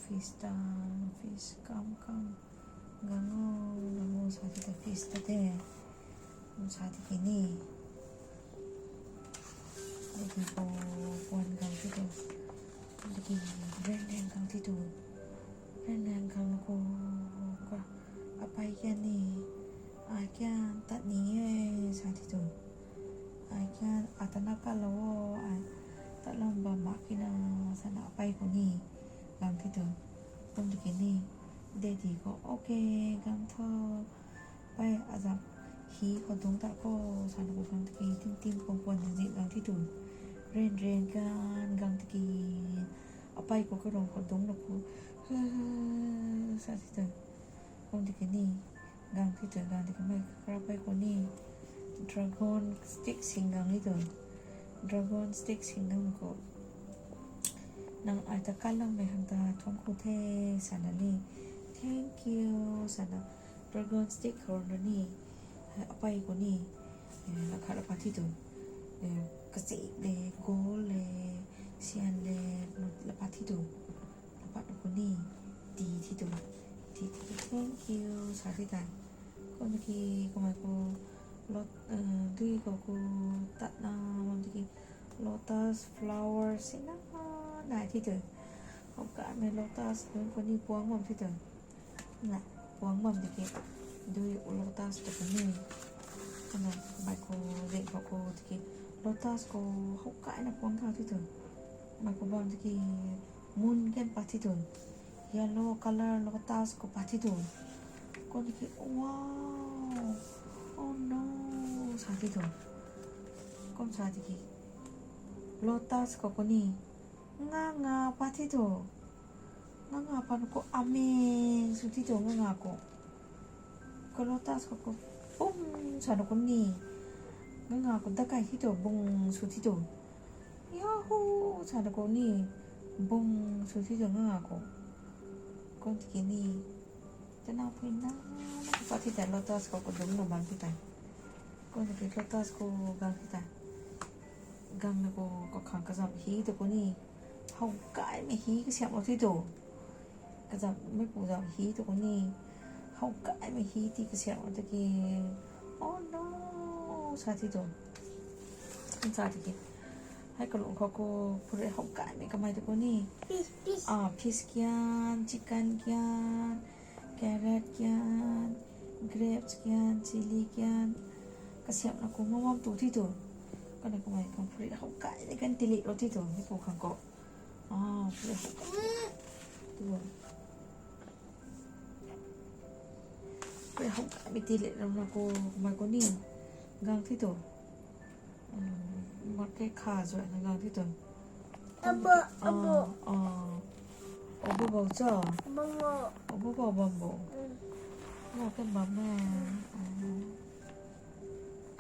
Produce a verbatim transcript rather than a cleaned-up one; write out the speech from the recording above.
Fish ta, fish kam kam. Gang o, gang o sa ti ta fish ta te. Kum sa ti ki ni. Dei ki ko, puan gang ti tu. Dei ki ren ren gang ti tu. Ren ren gang ko ka. Apei kian ni. Ai kian tat ni e sa ti tu. Ai kian atana kalou o, ai tat lou bam mak ki na sana apei khou ni. Gang ti tu. Kum ti ki ni. Dei ti ko, okay, gang tho. Pei azam hi khou dungc ta ko, sana khou gang ti ki, tim tim pon pon zin gang ti tu. Ren ren kan gang ti ki. Apei khou karung khou dungc na khou. Sa ti tu. Kum ti ki ni. Gang ti tu, gang ti ki mei kara pei khou ni. Dragon stick sing gang ni tu. Dragon stick sing gang khou. Nang ai ta kalaumei hang ta thuan khou the, sana ni. Thank you, sana. Dragon stick khou na ni. Hei, apei khou ni. Eh, la khat la pat ti tu. Eh, kachik le, gold le, sian le, la pat ti tu. La pat khou ni. Ti ti tu. Ti ti tu. Thank you, sa ti ta. Kum ki, kamei khou, lot, eh, dui khou khou, tat na, kum ti ki, lotus flower, sina, nai ti tu. Hou kamei lotus, kum khou ni puang bam ti tu. Na, puang bam ti ki, dui u lotus tu khou ni. Kana, mei khou, zin khou khou ti ki, lotus khou, hou kai na puang tha ti tu. Mei khou bam ti ki, moon kan pat ti tu. Yellow color lotus khou pat ti tu. Kum ti ki, wow, oh no, sa ti tu. Kum sa ti ki, lotus khou khou ni. Nga nga pat ti tu. Nga nga pat khou amazing sw ti tu nga nga khou. Khou lotus khou khou bung sa na khou ni. Nga nga khou dakai ti tu bung sw ti tu. Yahoo! Sa na khou ni. Bung sw ti tu nga nga khou. Kum ti ki ni. Tana pui na, na khou pat ti ta lotus khou khou dungc na bam ti ta. Kum ti ki lotus khou gang ti ta. Gang na khou kakhang kazam hi tu khou ni. Hou kaimei hi kasiamh lou ti tu. Kazam mei pu zam hi tu khou ni. Hou kaimei hi ti kasiamh lou ti ki. Oh no, sa ti tu. Sa ti ki. Hei kalung khou khou phure hou kaimei kamei tu khou ni. Fish, fish. Ah, fish kian, chicken kian, carrot kian, grapes kian, chilli kian. Kasiamh na khou mam mam tu ti tu. Kana kamei khang phure hou kaimei kan tilik lou ti tu. Hei pu khang khou. Ah, phure hou kaimei. Tu. Phure hou kaimei tilik lou na khou, kamei khou ni. Gang ti tu. Hmm, market kha zua na gang ti tu. Abo, abo. Ah, ah. Abo bau cho? Abo bau. Abo bau bam bo. Hmm. Market bam na. Ah.